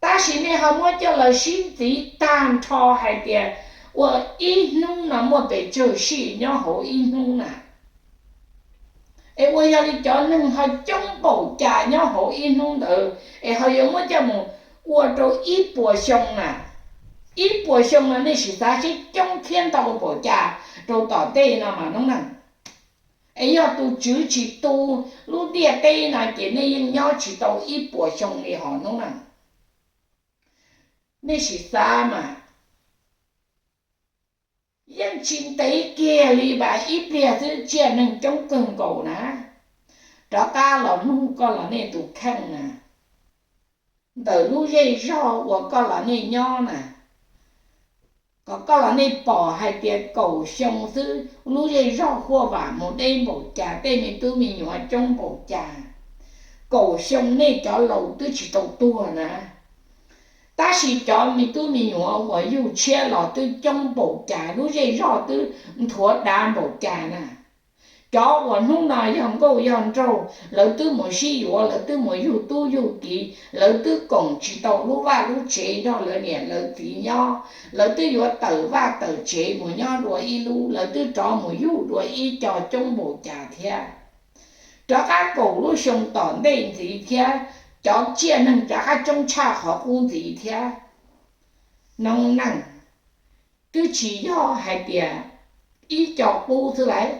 Tab sis nej ho muab coj los sib ntxiv tag nrho hais tias ua ib hnub no muaj pes tsawg sij nyob hauv ib hnub na. Es ua yog li cov neeg ho coob npaum cas nyob hauv ib hnub ntawd es ho yuav muab coj mus ua rau ib puas xyoo na. Ib puas xyoo no nej sim xav seb coob thiab ntau npaum cas rau tom ntej no mas noob neej. Es yog tus tswv tsis tu lub ntiaj teb no ces nej yeej nyob tsis tau ib puas xyoo li hos noob neej. Nej sim xav mas yeej tsis ntev kiag li vas ib pliag xwb tsiaj neeg coob kawg nkaus na, rov qab los nug koj los nej tus kheej na, ntawm lub zej zog uas koj los nej nyob na, kom koj los nej pom hais tias kaum xyoo xwb lub zej zog huaj vam mus deb npaum cas, tej me tub me nyuam coob npaum cas. Kaum xyoo nej cov laus twb tsis tau tuag na, tab sis cov me tub me nyuam uas yug tshiab los twb coob npaum cas, lub zej zog twb nthuav dav npaum cas na. Cov uas hnub no yog nkauj yog nraug, lawv twb mus sib yuav, lawv twb mus yug tub yug kiv, lawv twb koom tsis tau lub vaj lub tsev nrog lawv niam lawv txiv nyob, lawv twb yuav tawm vaj tawm tsev mus nyob dua ib lub, lawv twb rov mus yug dua ib co coob npaum cas thiab. Rov qab kaum lub xyoo tom ntej ntxiv thiab, cov tsiaj neeg rov qab coob tshaj qhov qub ntxiv thiab. Noob neej, twb tsis yog hais tias ib co qub xwb lauj.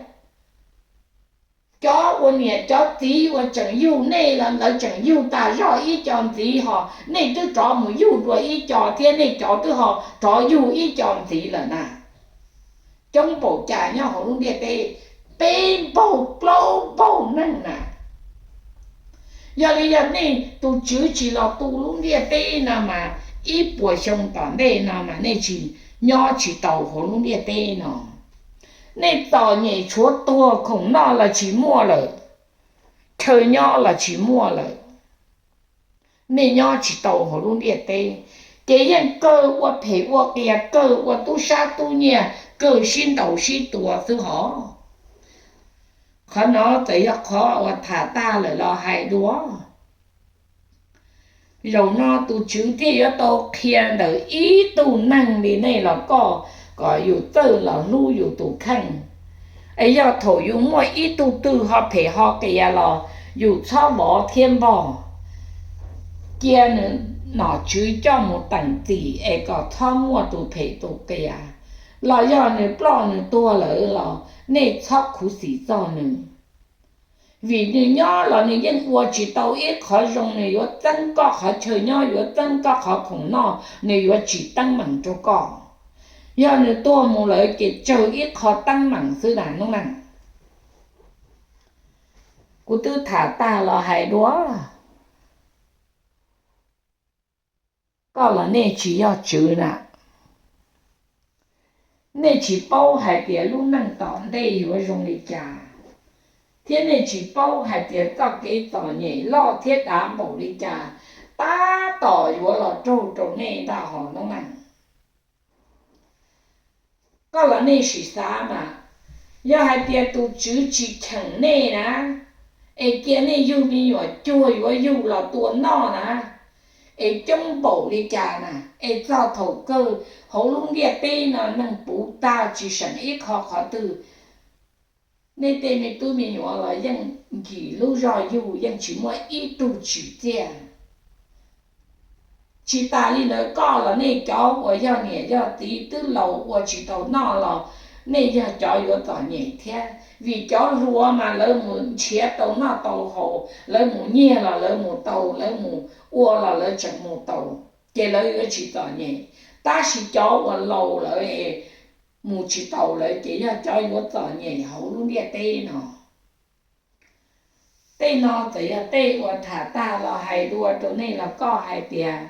Cov uas niam cov txiv uas tseem yug nej los lawv tseem yug tas zog ib co ntxiv, hos nej twb rov mus yug dua ib co thiab, nej cov twb ho rov yug ib co ntxiv lawm na. Coob npaum cas nyob hauv lub ntiaj teb, peb npaug plaub npaug neeg na. Yog li yog nej tus tswv tsis los tu lub ntiaj teb no mas ib puas xyoo tom ntej no mas nej tsis, nyob tsis tau hauv lub ntiaj teb no. Nej txom nyem tshuav tuag, khoom noj los tsis muaj lawm, chaw nyob los tsis muaj lawm. Nej nyob tsis tau hauv lub ntiaj teb, ces yeej kawg ua phem ua qias, kawg ua tub sab tub nyiag, kawg sib ntaus sib tua xwb hos. Qhov no txawm yog qhov uas tham tag lawm los hais dua. Zaum no tus tswv thiaj yuav tau qhia ntawm ib tug neeg li nej los koj, kom yus txawj los hlub yus tus kheej. Es yog thaum yus muaj ib tug twg ho phem ho qias los yus txhob vov thiab npog, cia nws nom tswv coj mus teem txim es kom txhob muaj tus phem tus qias, los yog nws ploj nws tuag lawm los nej txhob khuv xim txog nws. Vim nws nyob los nws yeej ua tsis tau ib qhov zoo, nws yuav txeeb koj qhov chaw nyob, yuav txeeb koj qhov khoom noj, nws yuav tsim teeb meem rau koj. Yog nws tuag mus lawm ces tsawg ib qho teeb meem xwb na noob neej. Kuv twb tham tag los hais dua. Koj los nej tsis yog tswv na, nej tsis paub hais tias lub neej tom ntej yuav zoo li cas, thiab nej tsis paub hais tias txoj kev txom nyem loj thiab dav npaum li cas tab tom yuav los raug rau nej ntag hos noob neej. Koj los nej sim xav mas, yog hais tias tus tswv tsis cheem nej na, es cia nej yug me nyuam cuag yuav yug los tua noj na, es coob npaum li cas na, es txog thaum kawg hauv lub ntiaj teb no neeg puv tag tsis seem ib qho qhov twg. Nej tej me tub me nyuam los yeej nkim lub zog yug, yeej tsis muaj ib tug tsim txiaj. Tsis tas li ntawd, koj los nej cov uas yog niam yog txiv twb laus ua tsis tau noj los nej yog cov yuav txom nyem thiab, vim cov hluas mas lawv mus nrhiav tau noj tau haus, lawv mus nyiag los lawv mus tau, lawv mus ua los lawv tseem mus tau, ces lawv yuav tsis txom nyem. Tab sis cov uas laus lawm es mus tsis taus lawm ces yog cov yuav txom nyem hauv lub ntiaj teb no. Tej no txawm yog tej uas tham tag los hais dua rau nej los koj hais tias,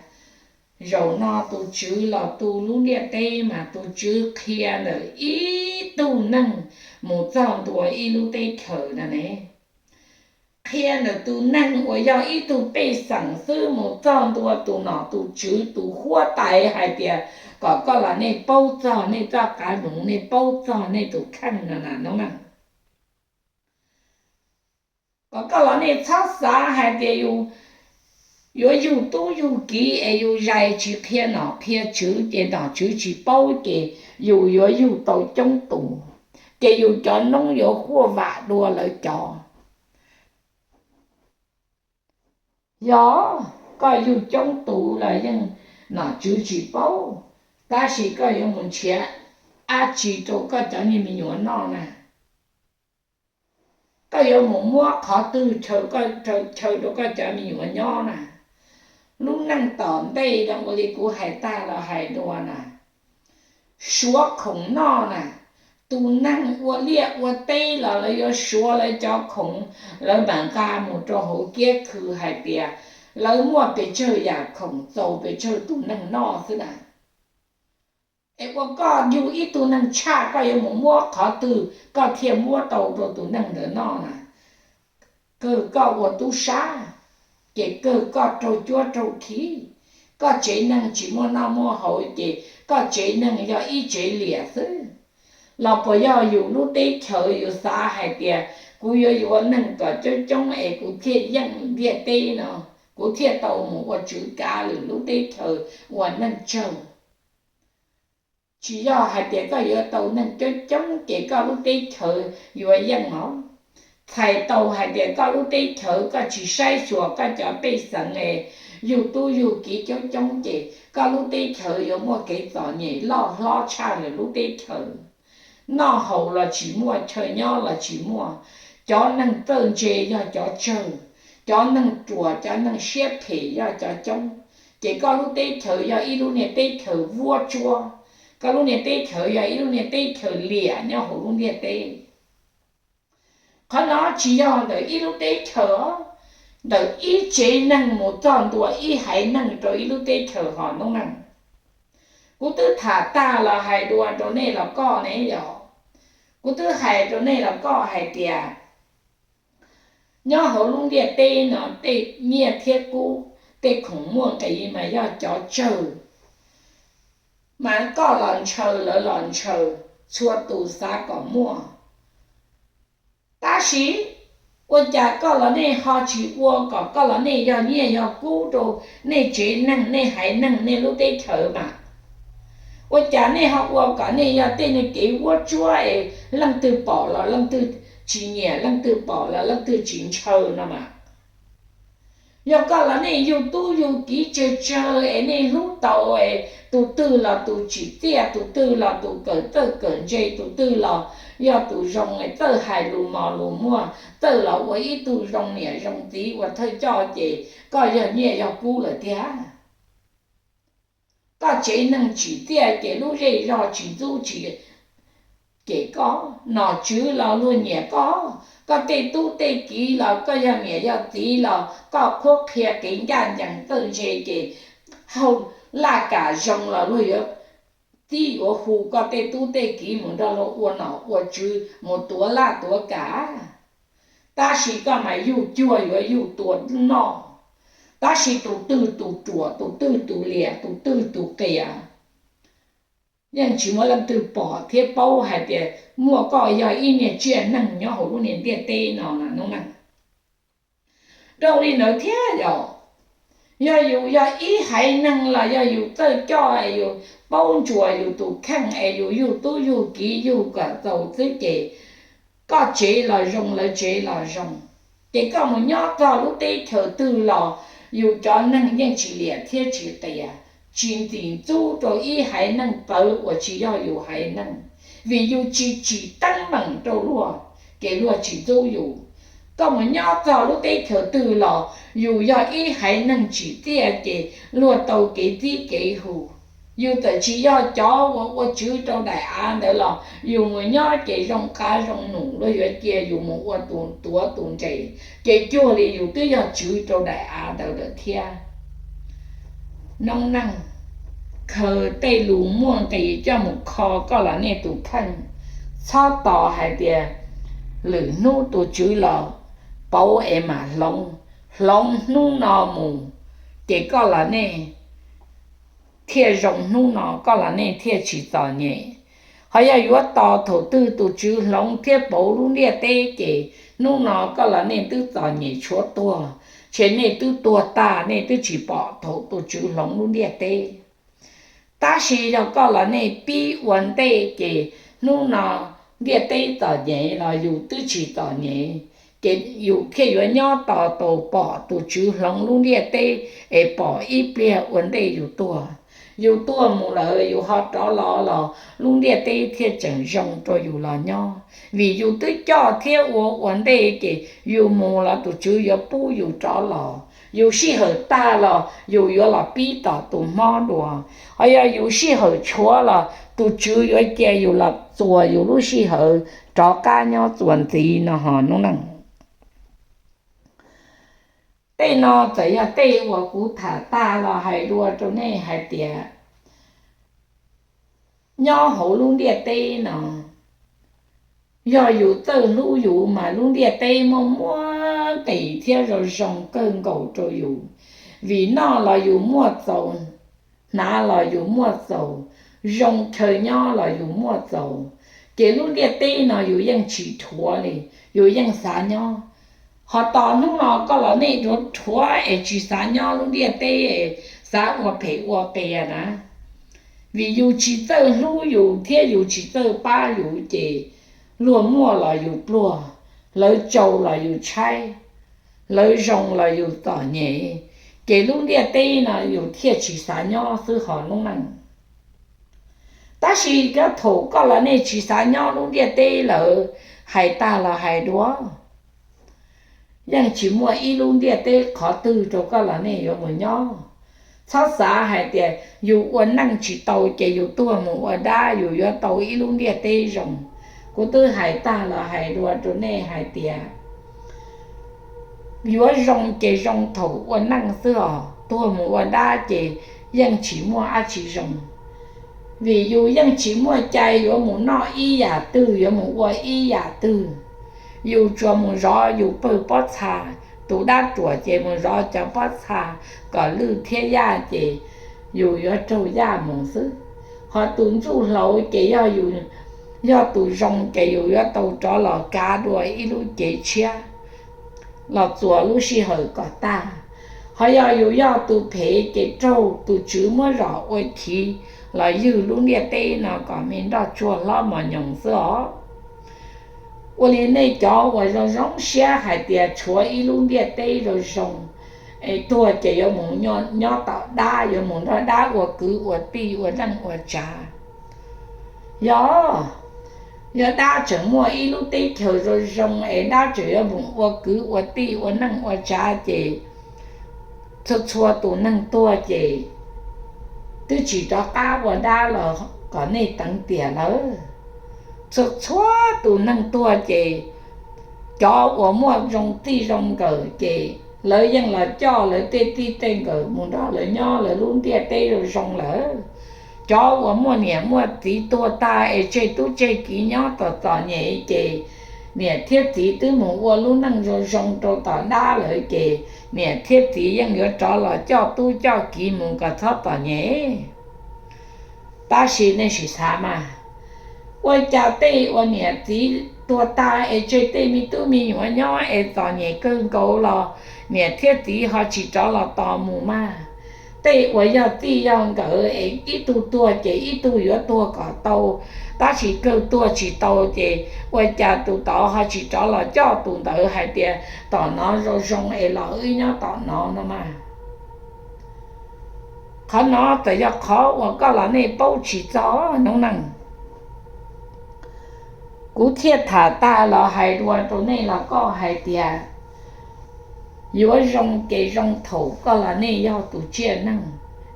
zaum no tus tswv los tu lub ntiaj teb mas tus tswv qhia ntawm ib tug neeg mus txog ntua ib lub teb chaws no ne. qhia ntawm tus neeg uas yog ib tug pej xeem xwb mus txog ntua tus nom tus tswv tus huab tais hais tias kom koj los nej paub txog nej txoj qav noog, nej paub txog nej tus kheej no na, no na. Kom koj los nej txhob xav hais tias yus yuav yug tub yug kiv es yus zais tsis qhia nom qhia tswv ces nom tswv tsis paub ces yus yuav yug tau coob tus, ces yus cov noob yuav huaj vam dua lawv cov. Yog koj yug coob tus los yeej nom tswv tsis paub, tab sis koj yuav mus nrhiav dab tsi rau koj cov niag me nyuam noj na? Koj yuav mus muab qhov twg chaw rau koj cov me nyuam nyob na? Lub neej tom ntej no ua li kuv hais tag los hais dua na, suav khoom noj na. Tus neeg ua liaj ua teb los lawv yuav suav lawv cov khoom, lawv mam nqa mus rau hauv kiab khw hais tias lawv muaj pes tsawg yam khoom txaus pes tsawg tus neeg noj xwb na. Es ua koj yug ib tug neeg tshaj koj yuav mus muab qhov twg koj thiaj muab tau rau tus neeg ntawd noj na? Kawg koj ua tub sab, ces kawg koj raug cuab raug khi. Koj tsev neeg tsis muaj noj muaj haus ces koj tsev neeg yog ib tsev liam xwb. Los puas yog yus lub teb chaws yus xav hais tias kuv yuav yuav neeg kom coob coob es kuv thiaj yeej ntiaj teb no, kuv thiaj tau mus ua tswv kav lwm lub teb chaws ua neej tsawg? Tsis yog hais tias koj yuav tau neeg coob coob ces koj lub teb chaws yuav yeej os. Txhais tau hais tias koj lub teb chaws koj tsis saib xyuas koj cov pej xeem es yug tub yug kiv coob coob ces koj lub teb chaws yuav muaj kev txom nyem loj hlob tshaj lwm lub teb chaws. Noj haus los tsis muaj, chaw nyob los tsis muaj, cov neeg txawj ntse yog cov tsawg, cov neeg ruam cov neeg siab phem yog cov coob, ces koj lub teb chaws yog ib lub niag teb chaws vuab tsuab, koj lub niag teb chaws yog ib lub niag teb chaws liam nyob hauv lub ntiaj teb. Qhov no tsis yog ntawm ib lub teb chaws, ntawm ib tsev neeg mus txog ntua ib haiv neeg rau ib lub teb chaws ho noob neej. Kuv twb tham tag los hais dua rau nej los koj ne yog, kuv twb hais rau nej los koj hais tias nyob hauv lub ntiaj teb no tej nyiaj thiab kub, tej khoom muaj nqis mas yog cov tsawg, mas koj los ntshaw lawv los ntshaw, txhua tus xav kom muaj. Tab sis ua cas koj los nej ho tsis ua kom koj los nej yog nyiaj yog kub rau nej tsev neeg nej haiv neeg nej lub teb chaws mas? Ua cas nej ho ua kom nej yog tej neeg kev vuab tsuab es leej twg pom los leej twg tsis nyiam, leej twg pom los leej twg tsis ntshaw no mas? Yog koj los nej yug tub yug kiv tsawg tsawg es nej hlub tau es tus twg los tus tsim txiaj, tus twg los tus kawm txawj kawm ntse, tus twg los yog tus zoo es txawj hais lus mos lus muag, txawj los ua ib tug zoo niam zoo txiv ua thawj coj ces koj yog nyiaj yog kub lawm tiag. Koj tsev neeg tsim txiaj ces lub zej zog tsis ntxub tsis cem koj, nom tswv los luag nyiam koj, koj tej tub tej kiv los koj yog niam yog txiv los koj qhuab qhia kev ncaj ncees txawj ntse ces hauj laj kam zoo los luag yuav txib yuav hu koj tej tub tej kiv mus nrog luag ua nom ua tswv mus tuav laj tuav kam. Tab sis koj mas yug cuag yuav yug tua noj. Tab sis tus twg tus ruam, tus twg tus liam, tus twg tus qias, yeej tsis muaj leej twg pom thiab paub hais tias muaj koj yog ib niag tsiaj neeg nyob hauv lub niag ntiaj teb no na noob neej. Rau li ntawd thiab yog, yog yus yog ib haiv neeg los yog yus txawj coj es yus paub ntsuas yus tus kheej es yus yug tub yug kiv yug kom txaus xwb ces koj tsev los zoo lawv tsev los zoo. Ces koj mus nyob txog lub teb chaws twg los yus cov neeg yeej tsis liam thiab tsis qias, tsis ntxim ntxub rau ib haiv neeg txawv uas tsis yog yus haiv neeg, vim yus tsis tsim teeb meem rau luag ces luag tsis ntxub yus. Koj mus nyob txog lub teb chaws twg los yus yog ib haiv neeg tsim txiaj ces luag tau kev txib kev hu. Yus txawm tsis yog cov uas ua tswv rau daim av ntawd los yus mus nyob ces zoo qav zoo num luag yuav cia yus mus ua tus tuav tus ntse, ces cuag li yus twb yog tswv rau daim av ntawd lawm thiab. Noob neej, khaws tej lus muaj nqis coj mus kho koj los nej tus kheej. Txhob tos hais tias lwm hnub tus tswv los pauv es mam hloov, hloov hnub no mus, ces koj los nej thiaj zoo, hnub no koj los nej thiaj tsis txom nyem. Ho yog yuav tos thaum twg tus Tswv hloov thiab pauv lub ntiaj teb ces hnub no koj los nej twb txom nyem tshuav tuag, ces nej twb tuag tag, nej twb tsis pom thaum tus Tswv hloov lub ntiaj teb. Tab sis yog koj los nej pib ua ntej ces hnub no ntiaj teb txom nyem los yus twb tsis txom nyem, ces yus thiaj yuav nyob tos tau pom tus Tswv hloov lub ntiaj teb es pom ib pliag ua ntej yus tuag. Yus tuag mus lawm yus ho rov los los lub ntiaj teb thiaj tseem zoo rau yus los nyob, vim yus twb coj thiab ua ua ntej ces yus mus los tus Tswv yuav pub yus rov los. Yus sij hawm tag los yus yuav los pib tom tus mob dua, ho yog yus sij hawm tshuav los tus Tswv yuav cia yus los txuas yus lub sij hawm rov qab nyob txuas ntxiv no ho noob neej. Tej no txawm yog tej uas kuv tham tag los hais dua rau nej hais tias nyob hauv lub ntiaj teb no, yog yus txawj hlub yus mas lub ntiaj teb muaj muaj nqis thiab zoo zoo kawg nkaus rau yus, vim noj los yus muaj txaus, hnav los yus muaj txaus, zoo chaw nyob los yus muaj txaus, ces lub ntiaj teb no yus yeej tsis dhuav li, yus yeej xav nyob. Ho tos hnub no koj los nej dhuav es tsis xav nyob lub ntiaj teb, xav ua phem ua qias na, vim yus tsis txawj hlub yus thiab yus tsis txawj pab yus ces luag muaj los yus pluag, lawv tsaus los yus tshaib, lawv zoo los yus txom nyem, ces lub ntiaj teb no yus thiaj tsis xav nyob xwb ho noob neej. Tab sis thaum koj los nej tsis xav nyob lub ntiaj teb lawm, hais tag los hais dua, yeej tsis muaj ib lub ntiaj teb qhov twg rau koj los nej yuav mus nyob. Txhob xav hais tias yus ua neej tsis tau ces yus tuag mus ua dab yus yuav tau ib lub ntiaj teb zoo. Kuv twb hais tag los hais dua rau nej hais tias yuav zoo ces zoo thaum ua neej xwb os, tuag mus ua dab ces yeej tsis muaj dab tsi zoo, vim yus yeej tsis muaj cai yuav mus noj ib yam twg yuav mus ua ib yam twg. Yus tsuas mus zov yus pawg pob txha, tus dab ruam ces mus zov cov pob txha kom lwj thiab yaj ces yus yuav raug yaj mus xwb. Ho tus ntsuj hlauv ces yog yus, yog tus zoo ces yus yuav tau rov los kav dua ib lub cev tshiab los txuas lub sij hawm kom tag. Ho yog yus yog tus phem ces raug tus Tswv muab zom ua chiv los ywg lub ntiaj teb no kom me nroj tsuag hlob mos nyoos xwb os. Ua li nej cov uas zoo zoo siab hais tias tshuav ib lub ntiaj teb zoo zoo, es tuag ces yuav mus nyob tom dab, yuav mus nrog dab ua kwv ua tij ua neej ua tsav. Yog, yog dab tseem muaj ib lub teb chaws zoo zoo es dab tseem yuav mus ua kwv ua tij ua neej ua tsav ces txhua txhua tus neeg tuag ces twb tsis rov qab ua dab los kom nej teev tiam lawm. Txhua txhua tus neeg tuag ces cov uas muaj zoo txij zoo nkawm ces lawv yeej los coj lawv tej txij tej nkawm mus nrog lawv nyob lawv lub ntiaj teb zoo zoo lawm. Cov uas muaj niam muaj txiv tuag tag es tseg tub tseg kiv nyob txom txom nyem ces niam thiab txiv twb mus ua lub neej zoo zoo rau tom dab lawm ces niam thiab txiv yeej yuav rov los coj tub coj kiv mus kom txhob txom nyem. Tab sis nej sim xav mas, ua cas tej uas niam txiv tuag tag es tseg tej me tub me nyuam nyob es txom nyem kawg nkaus los niam thiab txiv ho tsis rov los tos mus mas? Tej uas yog txij yog nkawm es ib tug tuag ces ib tug yuav tuag kom tau, tab sis kawg tuag tsis tau ces ua cas tus tod ho tsis rov los coj tus ntawd hais tias tom no zoo zoo es los wb nyob tom no no mas? Qhov no txawm yog qhov uas koj los nej paub tsis txog noob neej. Kuv thiaj tham tag los hais dua rau nej los koj hais tias yuav zoo ces zoo thaum koj los nej yog tus tsiaj neeg,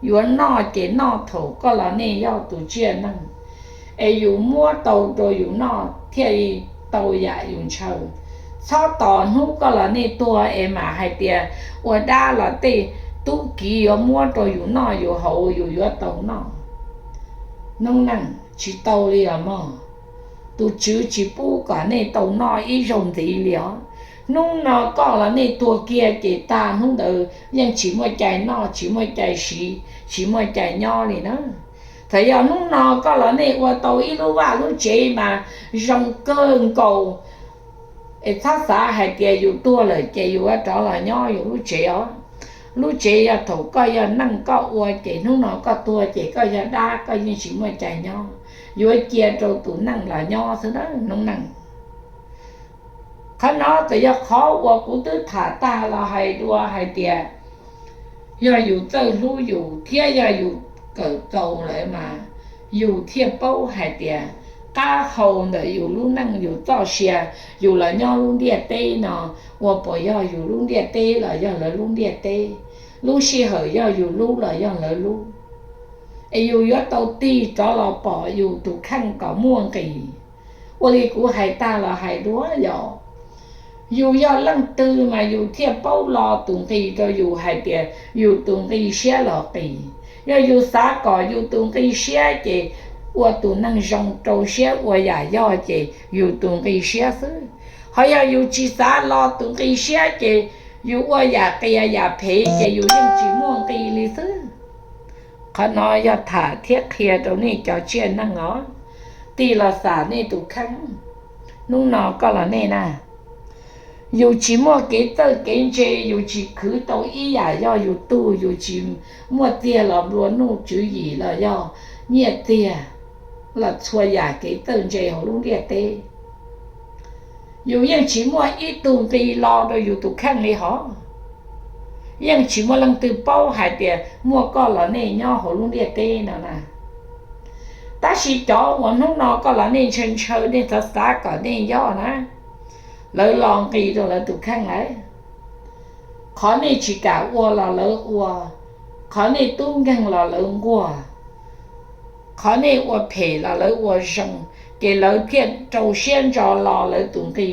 yuav noj ces noj thaum koj los nej yog tus tsiaj neeg, es yus muab tau rau yus noj thiaj li tau yam yus ntshaw. Txhob tos hnub koj los nej tuag es mam hais tias ua dab los tej tub kiv yuav muab rau yus noj yus haus yus yuav tau noj. Noob neej, tsis tau li os mog. Tus Tswv tsis pub kom nej tau noj ib zaug ntxiv li os. Hnub no koj los nej tuag kiag ces tag hnub ntawd yeej tsis muaj cai noj, tsis muaj cai siv, tsis muaj cai nyob li na. Txawm yog hnub no koj los nej ua tau ib lub vaj lub tsev mas zoo kawg nkaus, es txhob xav hais tias yus tuag lawm ces yus yuav rov los nyob yus lub tsev os. Lub tsev yog thaum koj yog neej koj ua, ces hnub no koj tuag ces koj yog dab koj yeej tsis muaj cai nyob, yuav cia rau tus neej los nyob xwb na noob neej. Qhov no txawm yog qhov uas kuv twb tham tag los hais dua hais tias, yog yus txawj hlub yus thiab yog yus kawm txaus lawm mas yus thiaj paub hais tias qab hau ntawm yus lub neej yus txoj sia, yus los nyob lub ntiaj teb no, ua puas yog yus lub ntiaj teb los yog lawv lub ntiaj teb, lub sij hawm yog yus lub los yog lawv lub. Es yus yuav tau tig rov los pom yus tus kheej kom muaj nqis. Ua li kuv hais tag los hais dua yog, yus yog leej twg mas yus thiaj paub lo tus nqi rau yus hais tias yus tus nqi siab los qis. Yog yus xav kom yus tus nqi siab ces ua tus neeg zoo rau siab ua yam yog ces yus tus nqi siab xwb. Ho yog yus tsis xav lo tus nqi siab ces yus ua yam qias yam phem ces yus yeej tsis muaj nqi li xwb. Qhov no yog tham thiab qhia rau nej cov tsiaj neeg os, tig los xam nej tus kheej. Hnub no koj los nej na, yus tsis muaj kev txawj kev ntse, yus tsis khwv tau ib yam yog yus tug, yus tsis muaj txiag los nplua nuj tswv yim los yog nyiaj txiag los txhua yam kev txawj ntse hauv lub ntiaj teb, yus yeej tsis muaj ib tug nqi lo rau yus tus kheej li hos. Yeej tsis muaj leej twg paub hais tias muaj koj los nej nyob hauv lub ntiaj teb no na. Tab sis cov uas hnub no koj los nej ntshaw ntshaw nej xav xav kom nej yog na, lawv lo nqi rau lawv tus kheej lawm. Qhov nej tsis kam ua los lawv ua, qhov nej tub nkeeg los lawv nquag, qhov nej ua phem los lawv ua zoo, ces lawv thiaj rau siab ntso lo lawv tus nqi.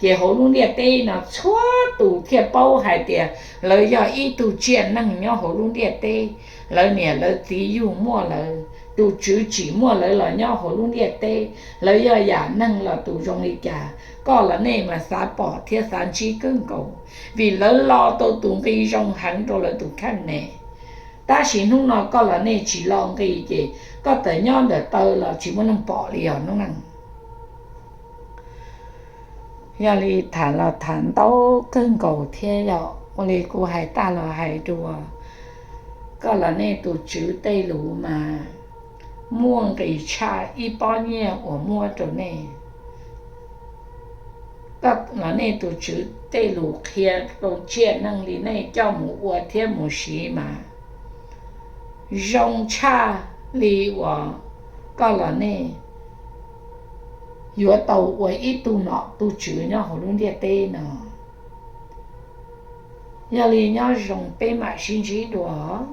Ces hauv lub ntiaj teb no txhua tus thiaj paub hais tias lawv yog ib tug tsiaj neeg nyob hauv lub ntiaj teb. Lawv niam lawv txiv yug muaj lawv, tus tswv tsim muaj lawv los nyob hauv lub ntiaj teb. Lawv yog yam neeg los tus zoo li cas, koj los nej mas xav pom thiab xav ntsib kawg nkaus, vim lawv lo tau tus nqi zoo heev rau lawv tus kheej ne. Tab sis hnub no koj los nej tsis lo nqi ces koj tawm nyob ntawm taw los tsis muaj neeg pom li os noob neej. Yog li tham los tham ntau kawg nkaus thiab yog ua li kuv hais tag los hais dua, koj los nej tus tswv tej lus mas muaj nqis tshaj ib pob nyiaj uas muab rau nej. Koj los nej tus tswv tej lus qhia rau tsiaj neeg li nej coj mus ua thiab mus siv mas zoo tshaj li uas koj los nej yuav tau ua ib tug nom tug tswv nyob hauv lub ntiaj teb no. Yog li nyob zoo peb mam sib ntsib dua.